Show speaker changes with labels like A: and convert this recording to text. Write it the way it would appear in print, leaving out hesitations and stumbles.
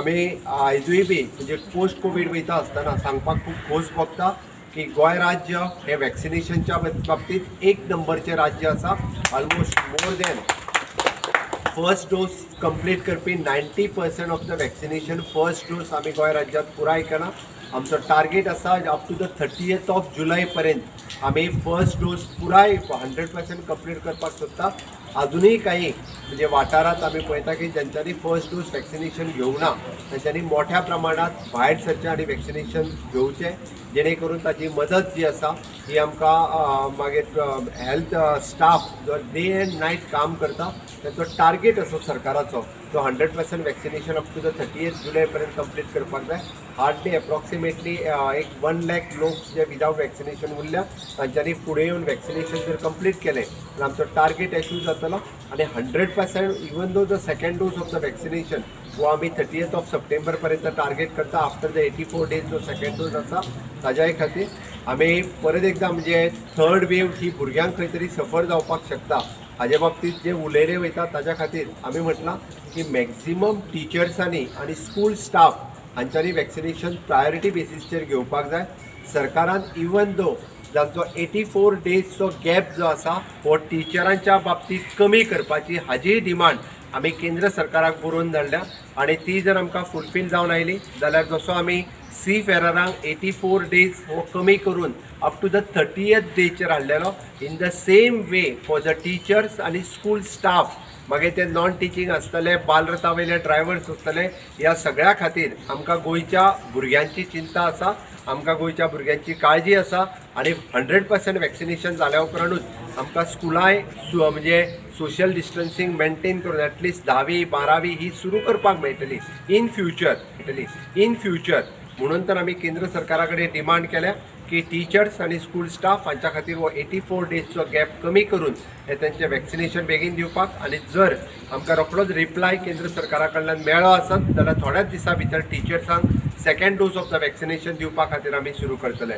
A: आमी आयजूय बी म्हणजे पोस्ट कोवीड वयता आसतना सांगपाक खूब खोस भोगता की गोंय राज्य हे वॅक्सिनेशनच्या बाबतीत एक नंबरचें राज्य आसा. Almost more than first dose complete करपी 90% of the vaccination first dose आमी गोंय राज्यांत पुराय केला. आमचो टार्गेट आसा, up to the 30th of July पर्यंत आमी फर्स्ट डोस पुराय 100% कंप्लीट करपाक सोदता. अजुनूय काही म्हणजे वाठारांत आमी पळयता की ज्यांच्यांनी फर्स्ट डोस वॅक्सिनेशन घेवंक ना, तांच्यांनी मोठ्या प्रमाणात भायर सरचें आनी वॅक्सिनेशन घेवचें, जेणे करून ताची मदत जी आसा ही आमकां मागीर हेल्थ स्टाफ जो डे अँड नायट काम करता, ताचो टार्गेट आसा सरकाराचो, तो 100% vaccination up to the 30th July पर्यंत कंप्लीट करपाक जाय. हार्डली एप्रॉक्सिमेटली एक 1 लॅक लोक जे विदावट वॅक्सिनेशन उरल्या, तांच्यांनी फुडें येवन वॅक्सिनेशन जर कंप्लीट केलें तर आमचो टार्गेट अचीव जातलो. आनी 100%, even though the second dose of the vaccination हो आमी थर्टीएथ ऑफ सप्टेंबर पर्यंत टार्गेट करता, आफ्टर the 84 days जो सेकंड डोस आसा, ताज्याय खातीर आमी परत एकदां म्हणजे थर्ड वेव ही भुरग्यांक खंय तरी सफर जावपाक शकता, हाजे बाबतीत जे उलयले वयता, ताज्या खातीर आमी म्हटलां की मॅक्झिमम टिचर्सांनी आनी स्कूल स्टाफ हांच्यांनी वॅक्सिनेशन प्रायोरिटी बेसीसचेर घेवपाक जाय. सरकारान इवन दो जांचो 84 डेजचो गॅप जो आसा, हो टिचरांच्या बाबतीत कमी करपाची, हाजीय डिमांड आमी केंद्र सरकाराक बरोवन धाडल्या आनी ती जर आमकां फुलफील जावन आयली जाल्यार जसो आमी सी फेररांक 84 डेज हो कमी करून अप टू the 30th डेचेर हाडलेलो, in the same way for the teachers आनी स्कूल स्टाफ, मागीर ते नॉन टिचींग आसतले, बालरथा वयले ड्रायव्हर्स आसतले, ह्या सगळ्या खातीर आमकां गोंयच्या भुरग्यांची चिंता आसा, आमकां गोंयच्या भुरग्यांची काळजी आसा. आनी 100% वॅक्सिनेशन जाल्या उपरांतूच आमकां स्कुलांय म्हणजे सोशल डिस्टन्सींग मेंटेन करून एटलिस्ट धावी बारावी ही सुरू करपाक मेळटली इन फ्युचर, मेळटली इन फ्युचर. म्हणून तर आमी केंद्र सरकारा कडेन डिमांड केल्या की टिचर्स आनी स्कूल स्टाफ हांच्या खातीर हो 84 डेजचो गॅप कमी करून हे तेंचें वॅक्सिनेशन बेगीन दिवपाक. आनी जर आमकां रोखडोच रिप्लाय केंद्र सरकारा कडल्यान मेळ्ळो आसत जाल्यार थोड्याच दिसां भितर टिचर्सांक second dose of the vaccination दिवपा खातीर आमी सुरू करतले.